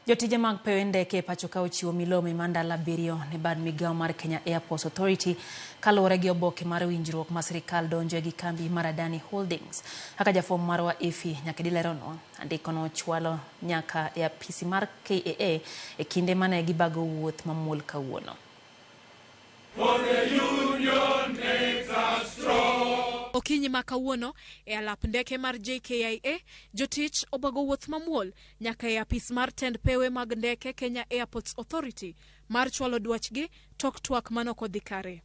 Jotije mag pewe ndeke e pacho ka ochiwo milome mar ndalo 7 ne bad migao mar Kenya Airports Authority kaluwore gi oboke mar winjruok ma sirikal donjoe gi kambi mar Adani Holdings. Kaka jafwambo marwa Effie Nyakedi leronwa, andikono ochwalo nyaka e apisi mar KAA e kinde mane gibago wuoth mamuol kawuono. Okinyi ma kawuono e alap ndeke mar JKIA, jotich obago wuoth mamuol nyaka e apis mar tend pewe mag ndeke Kenya Airports Authority mar chwalo dwachgi tok twak manok odhi kare.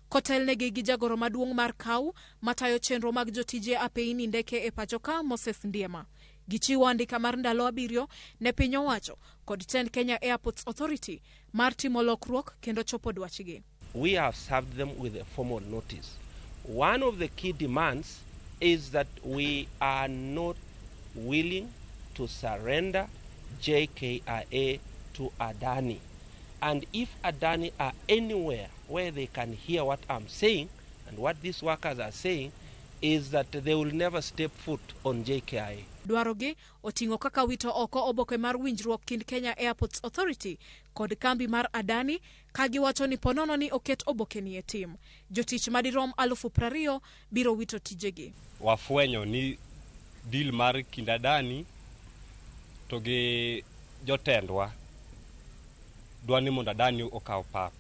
Kotelnegi gi jagoro maduong' mar KAU matayo chenro mag jotije apeini ndeke e pacho ka Moses Ndiema. Gichiwo andika mar ndalo 7 ne piny owacho kod tend Kenya Airports Authority mar timo lokruok kendo chopo dwachgi. We have served them with a formal notice. One of the key demands is that we are not willing to surrender JKIA to Adani. And if Adani are anywhere where they can hear what I'm saying and what these workers are saying, is that they will never step foot on JKIA. Dwarogi oting'o kaka wito oko oboke mar winjruok kind Kenya Airports Authority kod kambi mar Adani ka giwacho ni ponono ni oket oboke ni e tim. Jotich madirom 20,000 biro wito tijegi. Wafwenyo ni deal mar kind Adani to gi jotendwa dwa ni mondo Adani okaw pap.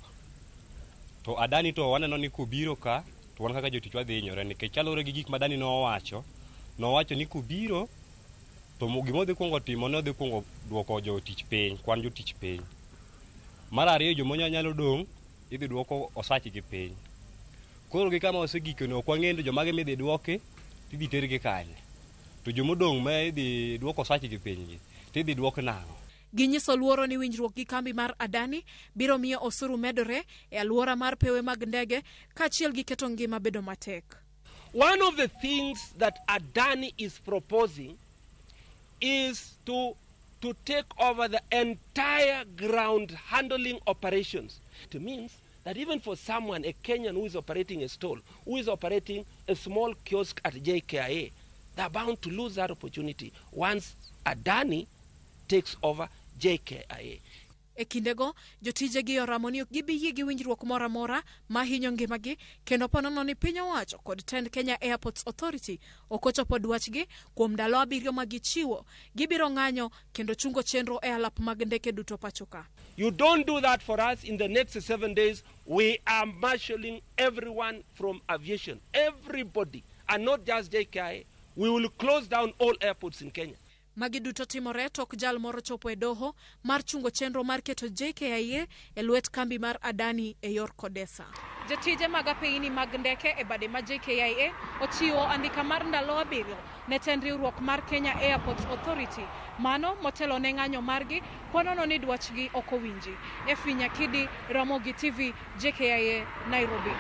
To Adani to waneno ni kobiro ka to wan kaka jotich wadhi hinyore nikech kaluwore gi gik ma Adani nowacho, nowacho ni kobiro to gima odhi kuongo timo ne odhi kuongo duoko jotich piny, kwan jotich piny. Mar ariyo joma nyalo dong' idhi duoko osachgi piny. Koro gi kama osegikeno ok wang'eyo ni jomage midhi duoki tidhi tergi kanye. To jomodong' ma idhi duoko osachgi piny gi tidhi duok nang'o? Ginyiso luoro ni winjruok gi kambi mar Adani biro miyo osuru medore e alwora mar pewe mag ndege kaachiel gi keto ngima bedo matek. One of the things that Adani is proposing is to take over the entire ground handling operations. It means that even for someone, a Kenyan who is operating a stall, who is operating a small kiosk at JKIA, they are bound to lose that opportunity once Adani takes over JKIA. E kindego, jotijegi oramo ni ok gibi yie gi winjruok moro amora ma hinyo ngimagi kendo ponono ni piny owacho kod tend Kenya Airports Authority ok ochopo dwachgi kuom ndalo 7 ma gichiwo. Gibiro ng'anyo kendo chungo chenro e alap mag ndeke duto pacho ka. You don't do that for us in the next 7 days, we are marshalling everyone from aviation, everybody, and not just JKIA. We will close down all airports in Kenya. Magi duto timore tok jal moro chopo e doho mar chungo chenro mar keto JKIA e lwet kambi mar Adani e yor Kodesa. Jotije mag apeini mag ndeke e bade ma JKIA ochiwo andika mar ndalo 7 ne tend riwruok mar Kenya Airports Authority. Mano motelo ne ng'anyo margi ponono ni dwachgi ok owinji. Effie Nyakidi, Ramogi TV, JKIA, Nairobi.